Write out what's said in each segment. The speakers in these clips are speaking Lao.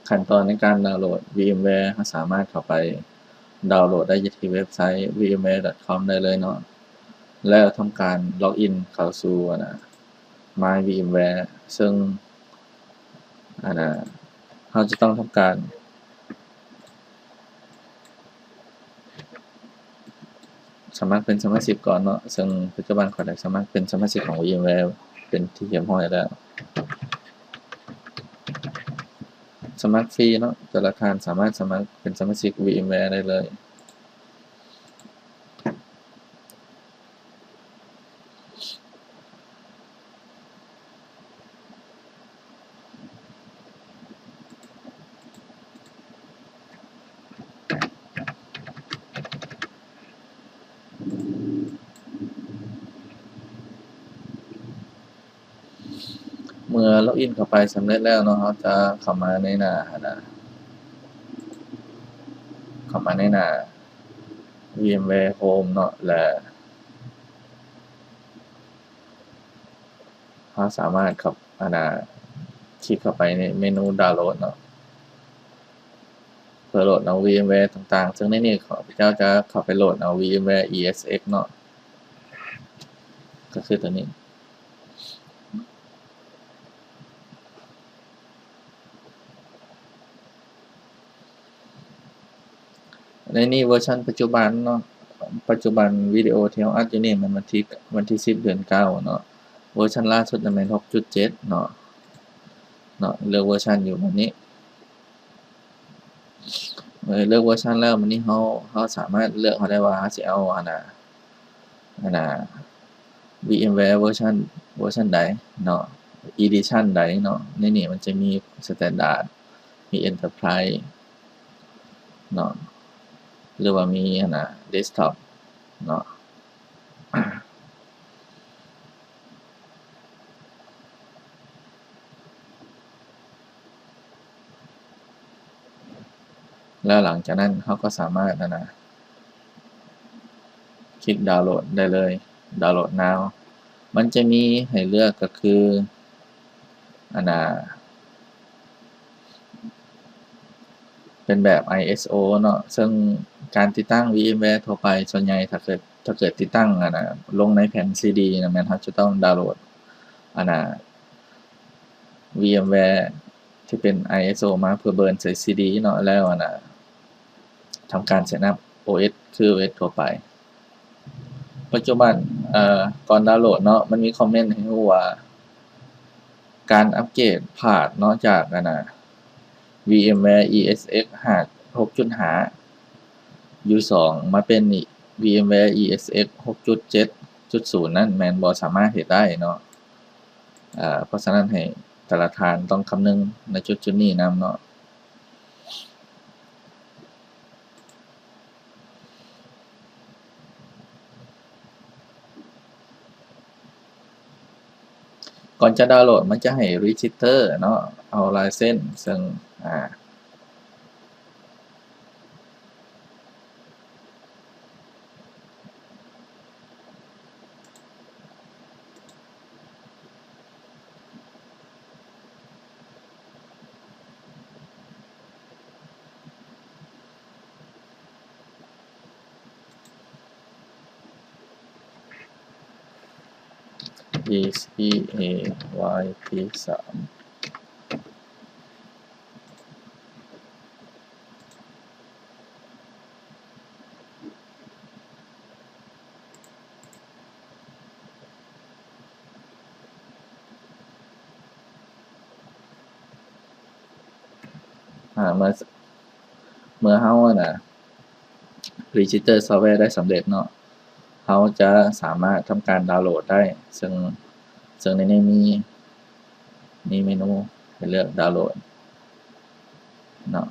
ຂັ້ນຕອນໃນການດາວໂຫຼດ VMware ເຮົາສາມາດເຂົ້າໄປດາວໂຫຼດໄດ້ຢູ່ທີ່ເວັບໄຊ vmware.com ໄດ້ເລີຍເນາະ ແລ້ວທຳການ login ເຂົ້າສູ່ ອັນນ່າ My VMware ເຊິ່ງ ອັນນ່າ ເຮົາຈະຕ້ອງທຳການ ສະໝັກເປັນສະມາຊິກກ່ອນເນາະ ເຊິ່ງປັດຈຸບັນຂ້ອຍໄດ້ສະໝັກເປັນສະມາຊິກຂອງ VMware ເປັນທີ່ຮຽບຮ້ອຍແລ້ວ. ສະໝັກຟຣີເນາະ, ແຕ່ລະທ່ານສາມາດສະໝັກເປັນສະມາຊິກ VMware ໄດ້ເລີຍ. ເມື່ອ login ເຂົ້າໄປສຳເລັດແລ້ວເນາະ, ເຮົາຈະເຂົ້າມາໃນໜ້າຫັ້ນນະ, ເຂົ້າມາໃນໜ້າ VMware Home ເນາະ ແລະ ເຮົາສາມາດເຂົ້າ ອັນນ່າ ຄລິກເຂົ້າໄປໃນເມນູດາວໂຫຼດເນາະ ເພື່ອໂຫຼດເອົາ VMware ຕ່າງໆ ເຊິ່ງໃນນີ້ຂ້າພະເຈົ້າຈະເຂົ້າໄປໂຫຼດເອົາ VMware ESX ເນາະ ກໍຄືຕົວນີ້. ໃນນີ້ເວີຊັນປັດຈຸບັນເນາະ, ປັດຈຸບັນວິດີໂອທີ່ເຮົາອັດຢູ່ນີ້ແມ່ນວັນທີ ວັນທີສິບ ເດືອນເກົ້າເນາະ, ເວີຊັນລ່າສຸດແມ່ນ ຫົກຈຸດເຈັດ ເນາະ ເນາະ, ເລືອກເວີຊັນຢູ່ບາດນີ້. ເອີ ເລືອກເວີຊັນແລ້ວ ບາດນີ້ເຮົາ ເຮົາສາມາດເລືອກເອົາໄດ້ວ່າເຮົາຊິເອົາ ອັນນ່າ ອັນນ່າ VMware ເວີຊັນ ເວີຊັນໃດເນາະ, Edition ໃດເນາະ. ໃນນີ້ມັນຈະມີ Standard ມີ Enterprise ເນາະ ຫຼືວ່າມີ ອັນນ່າ Desktop ເນາະ. ແລ້ວຫຼັງຈາກນັ້ນເຮົາກໍສາມາດ ອັນນ່າ ຄລິກດາວໂຫຼດໄດ້ເລີຍ, Download Now. ມັນຈະມີໃຫ້ເລືອກກໍຄື ອັນນ່າ ເປັນແບບ ISO ເນາະ, ເຊິ່ງການຕິດຕັ້ງ VMware ທົ່ວໄປສ່ວນໃຫຍ່ ຖ້າເກີດ ຖ້າເກີດຕິດຕັ້ງ ອັນນ່າ ລົງໃນແຜ່ນ CD ນະ ແມ່ນເຮົາຈະຕ້ອງດາວໂຫຼດ ອັນນ່າ VMware ທີ່ເປັນ ISO ມາເພື່ອເບີນໃສ່ CD ເນາະ ແລ້ວ ອັນນ່າ ທຳການ Setup OS ຄື OS ທົ່ວໄປ. ປັດຈຸບັນ ເອີ ກ່ອນດາວໂຫຼດເນາະ ມັນມີຄອມເມັນໃຫ້ຮູ້ວ່າ ການອັບເກຣດພາດເນາະ ຈາກ ອັນນ່າ VMware ESX ຫ້າ ຫົກຈຸດຫ້າ U ສອງ ມາເປັນ VMware ESX ຫົກຈຸດເຈັດຈຸດສູນ ນັ້ນແມ່ນບໍ່ສາມາດເຮັດໄດ້ເນາະ. ເອີ ເພາະສະນັ້ນໃຫ້ແຕ່ລະທ່ານຕ້ອງຄຳນຶງໃນຈຸດໆນີ້ນຳເນາະ. ກ່ອນຈະດາວໂຫຼດ ມັນຈະໃຫ້ register ເນາະ, ເອົາລາຍເຊັນ ເຊິ່ງ ອາ P C A Y P ສາມ. ອາ ເມື່ອ ເມື່ອເຮົາ ອັນນ່າ register software ໄດ້ສຳເລັດເນາະ, ເຮົາຈະສາມາດທຳການດາວໂຫຼດໄດ້, ເຊິ່ງ ເຊິ່ງໃນນີ້ມີ ມີເມນູໃຫ້ເລືອກດາວໂຫຼດເນາະ.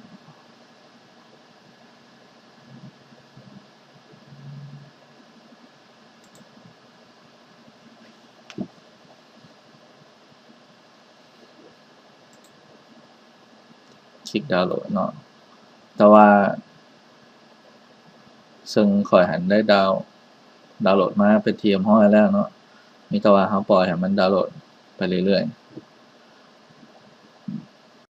ຄລິກດາວໂຫຼດເນາະ, ແຕ່ວ່າ ເຊິ່ງຂ້ອຍຫັ້ນໄດ້ດາວ ດາວໂຫຼດມາເປັນທີ່ຮຽບຮ້ອຍແລ້ວເນາະ, ມີແຕ່ວ່າເຮົາປ່ອຍໃຫ້ມັນດາວໂຫຼດໄປເລື້ອຍໆ.